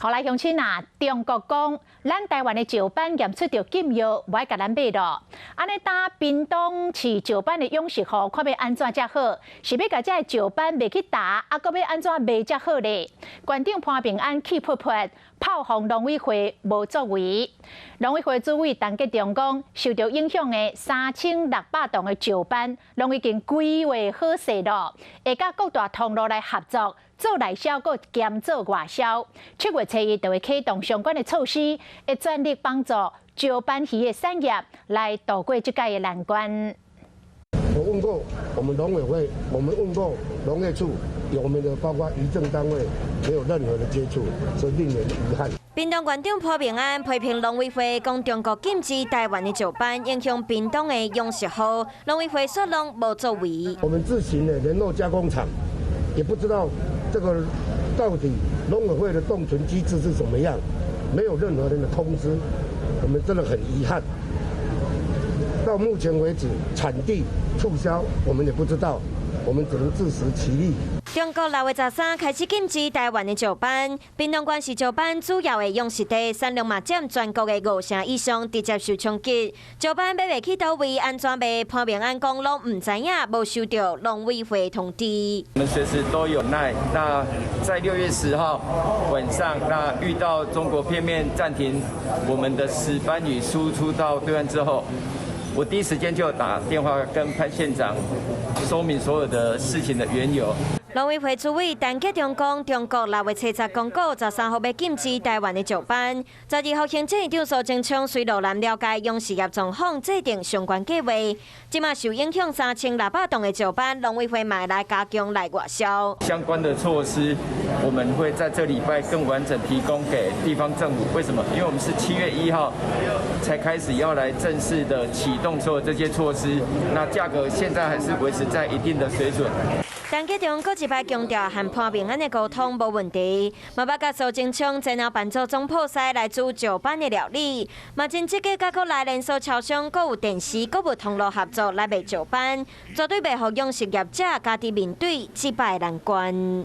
好來，鄉親啊，中國講，咱台灣的石斑驗出著禁藥，無愛共咱買囉。按呢呾屏東飼石斑的養殖戶，看欲按怎才好？是欲共這个石斑賣去佗，啊，閣欲按怎賣才好咧？縣長潘孟安氣噗噗，炮轟農委會無作為。農委會主委陳吉仲講，受著影響的3600噸的石斑，攏已經規劃好勢囉，會佮各大通路來合作，做內銷，閣兼做外銷。7月初1就會啟動相關的措施，會全力幫助石斑魚的產業來渡過這屆的難關。我問過我們農委會，我們問過農業處，有我們的包括漁政單位，沒有任何的接觸，所以令人遺憾。屏東縣長潘孟安批評農委會講中國禁止台灣的石斑，影響屏東的養殖戶，農委會說攏無作為。我們自行的聯絡加工廠，也不知道這個到底農委會的凍存機制是怎麼樣，沒有任何人的通知，我們真的很遺憾。到目前為止，產地促銷我們也不知道，我們只能自食其力。中國6月13開始禁止台灣的石斑，屏東縣是石斑主要的養殖地，產量嘛佔全國的五成以上，直接受衝擊。石斑欲賣去佗位，按怎賣？潘孟安講攏毋知影，無收著農委會通知。我們隨時都有耐。那在6月10號晚上，那遇到中國片面暫停我們的石斑魚輸出到對岸之後，我第一時間就打電話跟潘縣長說明所有的事情的緣由。農委會主委陳吉仲講，中國6月初10公告，13號欲禁止台灣的石斑。12號行政院長蘇貞昌隨路來了解養殖業狀況，制定相關計劃。這馬受影響3600噸的石斑，農委會嘛來加強來外銷。相關的措施，我們會在這禮拜更完整提供給地方政府。為什麼？因為我們是7月1號才開始要來正式的啟動所有這些措施，那價格現在還是維持在一定的水準。陳吉仲閣一擺強調，和潘孟安的溝通無問題，嘛捌佮蘇貞昌前後辦做總鋪師來煮石斑的料理，嘛真積極佮國內連鎖超商、閣有電視、購物通路合作來賣石斑，絕對袂予養殖業者家己面對這擺難關。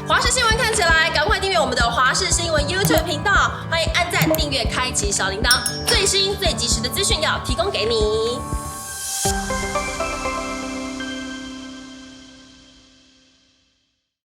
華視新聞看起來，趕快訂閱我們的華視新聞 YouTube 頻道，歡迎按讚、訂閱、開啟小鈴鐺，最新最及時的資訊要提供給你。